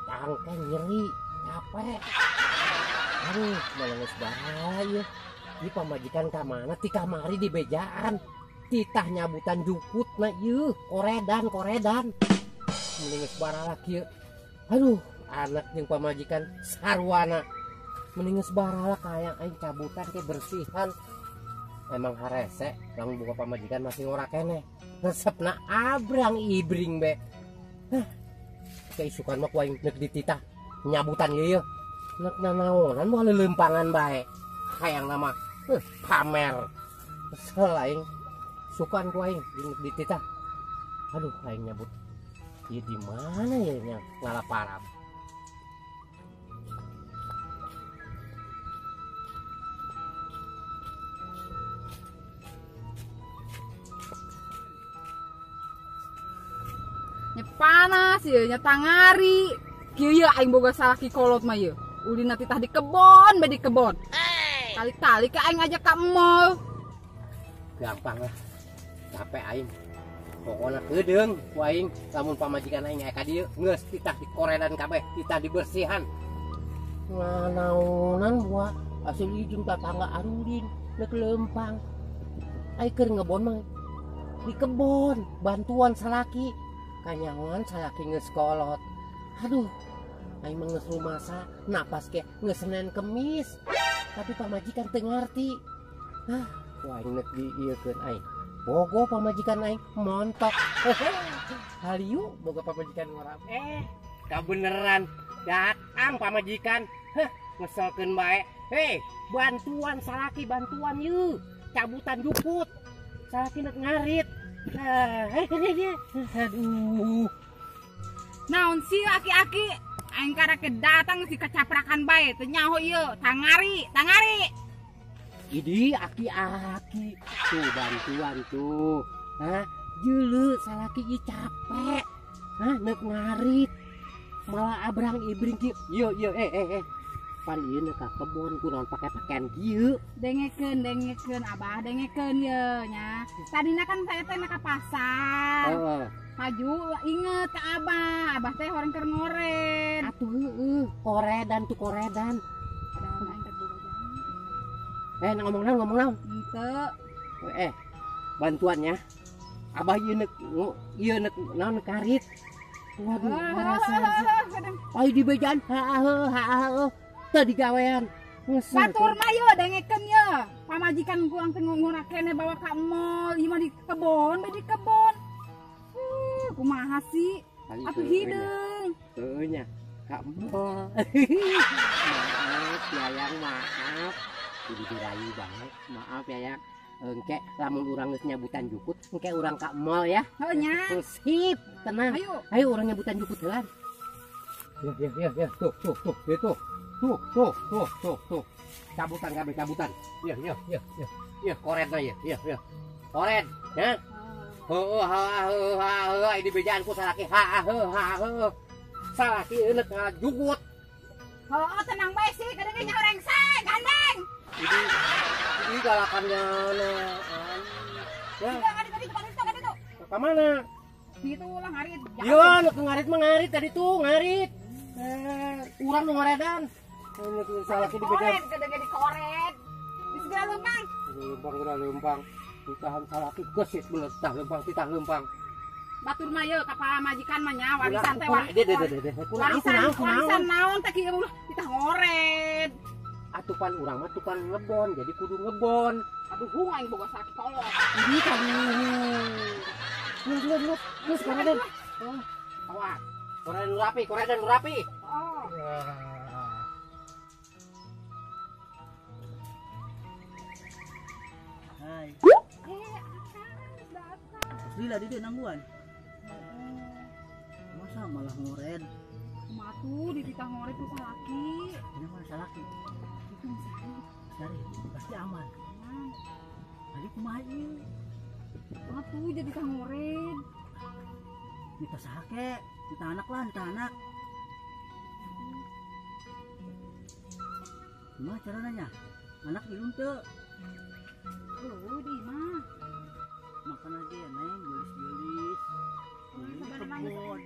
Cangkeng nyeri, capek. Aduh, malah geus bahaya. Ieu pamajikan ka mana ti kamari di bejaan. Titah nyabutan jukut na ieu, koredan. Mending geus barala kieu. Aduh, anak jeung pamajikan sarwana. Mending geus barala kaya aing cabutan ke bersihan. Emang harese lamun buka pamajikan masih ngora keneh. Resepna abrang ibring be. Hah. Keisukan mah ku aing neuk dititah nyabutan ieu yeuh. Nek nanaonan moal leuleumpangan bae. Hayang nama pamer. Kesel aing. Sukan ku aing neuk dititah. Aduh, aing nyabut. Ieu di mana ya nya ngalaparap. Nya panas ieu nya tangari. Kieu ye aing boga salaki kolot mah ieu. Ulina titah di kebon, bae di kebon. Kali-kali ke aing ngajak ka mall. Gampang lah. Capek aing. Pokona keudeung ku aing lamun pamajikan aing aya ka dieu geus titah dikoredan kabeh, titah dibersihan. Nganaonan buah asli jeung tatangga arudin neuk leumpang. Aing keur ngebon mah di kebon bantuan salaki. Kanyahoan salaki geus kolot. Aduh, aing mah geus rumasa, napas ke geus Senin Kemis. Tapi pamajikan teu ngarti. Hah, ku aing neuk diieukeun aing. Bogo pamajikan aing montok. Haliu boga pamajikan ngorap. Kabeneran datang pamajikan. Heh, ngeselkeun bae. Hei, bantuan salaki, bantuan yeuh. Cabutan jukut. Salaki neuk ngarit. Aduh. Naon sih aki-aki? Aing karek datang si kecaprakan bae teu nyaho ieu, tangari. Idi aki-aki tuh bantuan tuh. Hah, jeuleu salaki ieu capek. Hah, neuk ngarit. Malah abrang ibring kieu. Ieu ieu eh. Pan ieu neuk ka kebon kunaon pake pakaian kieu. Dengekeun abah, dengekeun ye nya. Tadina kan saya teh ka pasar. Heeh. Maju inget ke abah, abah teh horeng keur ngored. Atuh heueuh, koredan tuh koredan. Ngomong naon? Henteu. Bantuannya. Abah ieu neuk naon neuk karit. Waduh, rasa. Ayo di bejaan, ha. Teu digawean. Batur mah ye dengekeun ye. Pamajikan kurang teh ngora keneh bawa ka mall, ieu mah di kebon, bae di kebon. Kumaha sih? Atuh hideung. Heueuh nya, ka mall. Maaf Yayang, maaf. Jadi dirayu banget. Maaf Yayang. Engke lamun urang geus nyabutan jukut, engke urang ka mall ya. Heuh nya. Sip, tenang. Ayo urang nyabutan jukut heula. Ya, tuh, itu. Tuh. Cabutan kabeh, cabutan. Ya. Ya, koredna ya. Ya. Kored, ya. Heuh, ha, di bejaan ku salaki ha. Salaki euneuk ngajukut. Heuh, tenang bae sih, kadang nya rengsek, gandeng. Ini galakannya nah. Ya. Tadi tuh. Ka mana? Itu lah ngarit. Iya, nu ngarit mah ngarit tadi tuh, ngarit. Urang nu ngoredan. Salaki di bejaan. Kored, di kored. Di segala lempang. Lempang. Titahan salaki geus bener tah lempang titah lempang. Batur mah ye ka pamajikan mah nya warisan teh. Warisan naon teh kieu ulah titah ngored. Atuh pan urang mah tukang ngebon, jadi kudu ngebon. Aduh, hung aing boga salaki kolot. Ini kaduh. Terus koredan. Awas. Koredan rapi. Oh. Hai. Lila di dia nangguan. Masa malah ngored. Kumaha tuh dititah ngored ku salaki. Ini mah salaki. Itu sari. Sari pasti aman. Tadi kumaha ieu? Kumaha tuh jadi titah ngored. Nita saha ke? Nita anak lah, nita anak. Kumaha caranya? Anak ilun teu. Oh, di mah. Makan aja ya, Neng, gelis-gelis. Kebon.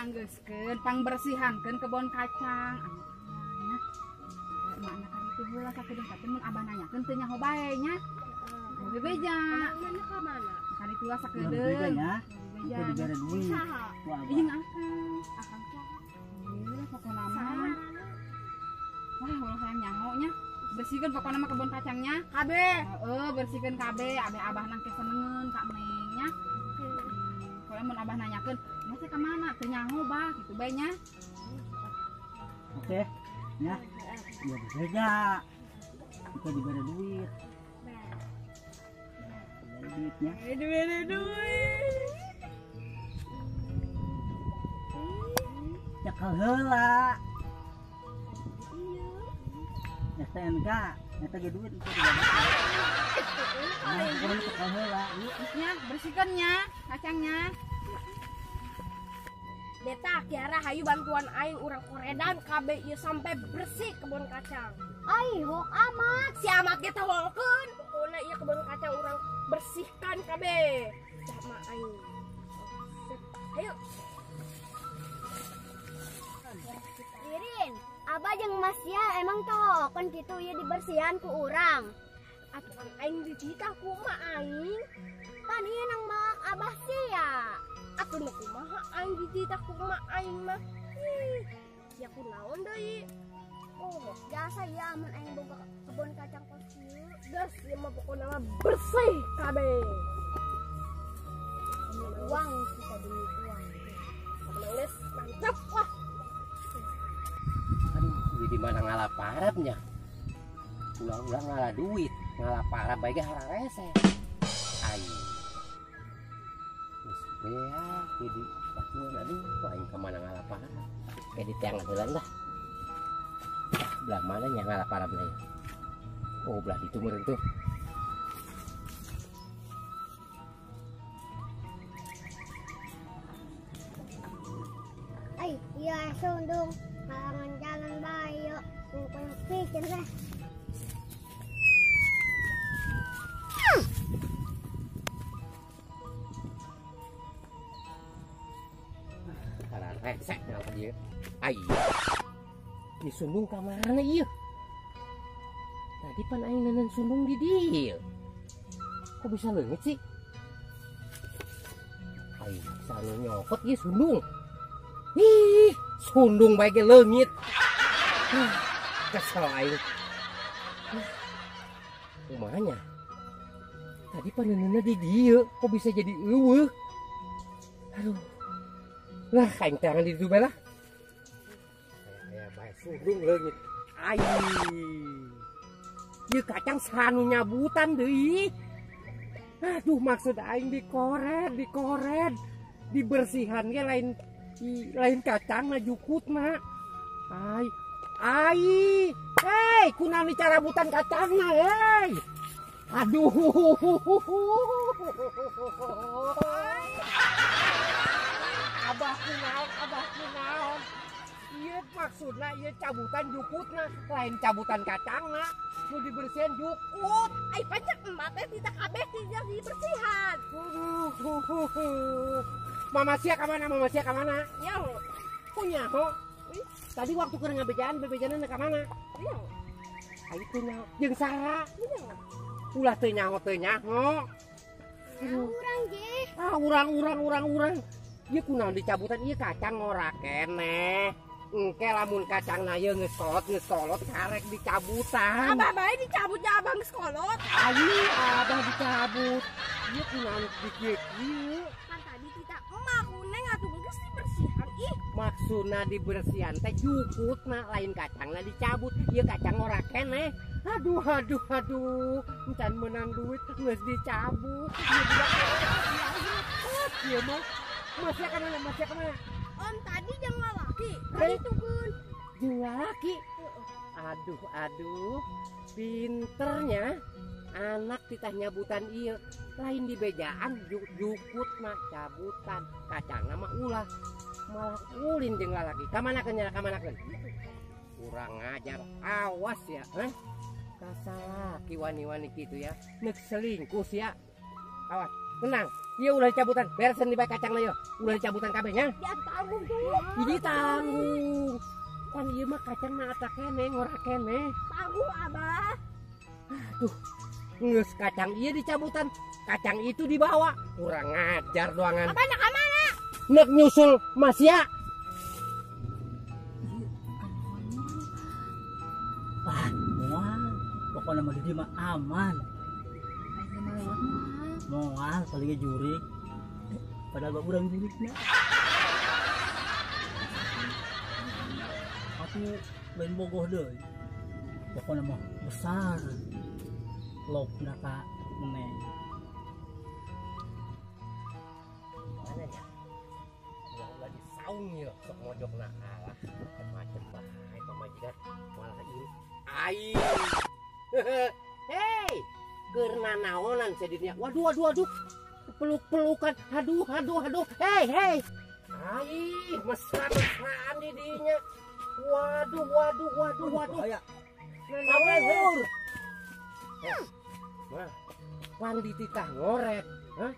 Anggeuskeun pangbersihankeun kebon kacang. Anu nya. Mana kan itu heula sakedeung tapi mun abah nanyakeun teu nyaho bae nya. Bebeja. Nya ka mana? Kan itu lah sakedeung. Bebeja. Itu dibere duit. Jeung akang. Akang saha? Ieu pokona mah. Wah, ulah hayang nyaho nya. Bersihkeun pokona mah kebon kacangnya. Kabeh. Heeh, bersihkeun kabeh, abeh abah nang kesenengeun ka Neng nya. Kalau mun abah nanyakeun, "Mas teh ka mana?" Teu nyaho bah, kitu bae nya. Oke. Ya. Ya bebeja. Kita dibere duit. Dibere duitnya. Dibere duit. Cekal heula. STNK, eta ge duit itu dibere. Nah, kurang cekal heula. Nya, bersihkeun nya kacangnya. Beta Kiara hayu bantuan aing urang koredan kabeh ieu sampai bersih kebun kacang. Ai hok amat. Si amat ge tawolkeun. Pokona ieu kebun kacang urang bersihkan kabeh. Sama aing. Ayo. Irin, abah jeung Mas ya emang tohokon kitu ieu dibersihan ku urang. Atuh kan aing dititah kumaha aing? Pan ieu nang maak abah sia. Atuh nu kumaha aing dititah kumaha aing mah. Sia kunaon deui? Oh, jasa ya amun aing boga kebon kacang kos kieu. Geus ieu mah pokona mah bersih kabeh. Uang kita demi uang. Geus mantap wah. Aduh, jadi mana ngalaparatnya? Ulang-ulang ngala duit, ngalaparat bae ge hararese. Aing. Geus beak jadi batuan aduh aing ka mana ngalaparat. Kayak di tiang heula lah. Belah mana nya ngalaparat belah. Oh, belah ditu meureun tuh. Ai, iya sundung. Halangan jalan bae yuk. Pikir deh. Resek ngapa dia? Ai. Di sundung ka mana ieu? Tadi pan aing nenen sundung di dieu. Kok bisa leungit sih? Ai, sanu nyokot ieu sundung. Ih, sundung bae ge leungit. Kesel aing. Kumaha nya? Tadi pan nenenna di dieu, kok bisa jadi eueuh? Aduh. Lah, aing tangan di ditu bae lah. Aya bae sundung leungit. Ai. Ieu kacang sanu nyabutan deui. Aduh, maksud aing dikoret, dikoret. Dibersihan ge lain lain kacangna jukutna. Ai, ai. Hei, kunaon dicarabutan kacangna, hei. Aduh. Abah kunaon, abah kunaon. Ieu maksudna ieu cabutan jukutna, lain cabutan kacangna. Nu dibersihan jukut. Ai pacak emak teh tita kabeh tidak dibersihan. Mama sia ka mana? Mama sia ka mana? Nyaho. Kok nyaho? Tadi waktu keur ngabejaan, bebejaanna ka mana? Nyaho. Ai teu nyaho. Jeung saha? Nyaho. Ulah teu nyaho teu nyaho. Urang ge. Ah, urang urang urang urang. Ieu kunaon dicabutan ieu kacang ngora keneh. Engke lamun kacangna ieu geus kolot karek dicabutan. Abah bae dicabut nya abah geus kolot. Ai, abah dicabut. Ieu kunaon dikieu-kieu? Kan tadi kita emak kuneng atuh geus dibersihan ih. Maksudna dibersihan teh jukutna lain kacangna dicabut. Ieu kacang ngora keneh. Aduh aduh aduh, encan menang duit geus dicabut. Ieu budak ieu mah. Masih ka mana? Masih ka mana? Om tadi jeung lalaki. Tadi tungguin. Jeung lalaki. Aduh aduh, pinternya anak titah nyabutan ieu. Lain di bejaan jukut mah cabutan, kacangna mah ulah. Malah ulin jeung lalaki. Ka mana keun nya? Ka mana keun? Kurang ajar, awas ya, heh. Kasalaki wani-wani kitu ya. Nek selingkuh sia. Awas. Tenang. Ieu ulah dicabutan, beresin di bae kacangna ieu. Ulah dicabutan kabeh nya. Dia tanggung tuh. Ini tanggung. Pan ieu mah kacangna ata keneh, ngora keneh. Tanggung Abah. Aduh. Geus kacang ieu dicabutan, kacang itu dibawa. Kurang ajar doangan. Abah nak ka mana? Nek nyusul Masya. Wah, moal. Pokoknya mah di mah aman. Moal paling jurik. Padahal bak urang jurikna. Aku lain bogoh deui. Pokoknya mah besar. Lopna ka meneng. Mana ya? Ulah disaung ya, sok mojokna alah. Macem bae pamajikan malah ieu. Ai. Hei, keur nanaonan sedinya. Waduh waduh waduh. Peluk-pelukan. Aduh aduh aduh. Hei hei. Ai, mesra-mesraan di dinya. Waduh waduh waduh waduh. Nanaon. Mah, pan dititah ngoret, hah?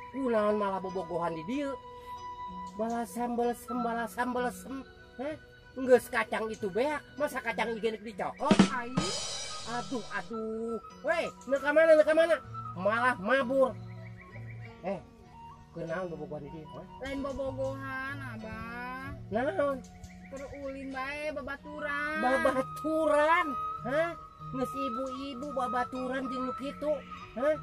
Kunaon malah bobogohan di dieu. Balasam balesem balasam balesem, hah? Geus kacang itu beak, masa kacang ieu geus dicokot? Ai. Aduh aduh. Weh, neuk ka mana neuk ka mana? Malah mabur. Kunaon bobogohan di dieu, hah? Lain bobogohan, Abah. Naon? Keur ulin bae babaturan. Babaturan, hah? Geus ibu-ibu babaturan jeung nu kitu, hah?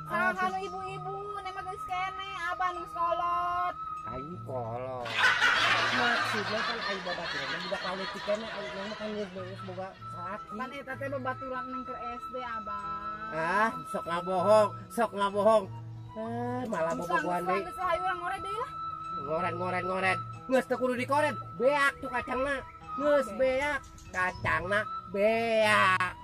Saha nu ibu-ibu, neng mah geus keneh, Abah nu kolot. Ai kolot. Maksudna kan ai babaturan mah budak leutik keneh, ai mah kan geus boga salaki. Pan eta teh babaturan neng keur SD, Abah. Ah, sok ngabohong, sok ngabohong. Malah bobogohan deui. Geus hayu urang ngored deui lah. Ngored ngored ngored. Geus teu kudu dikored, beak tuh kacangna. Geus beak, kacangna beak.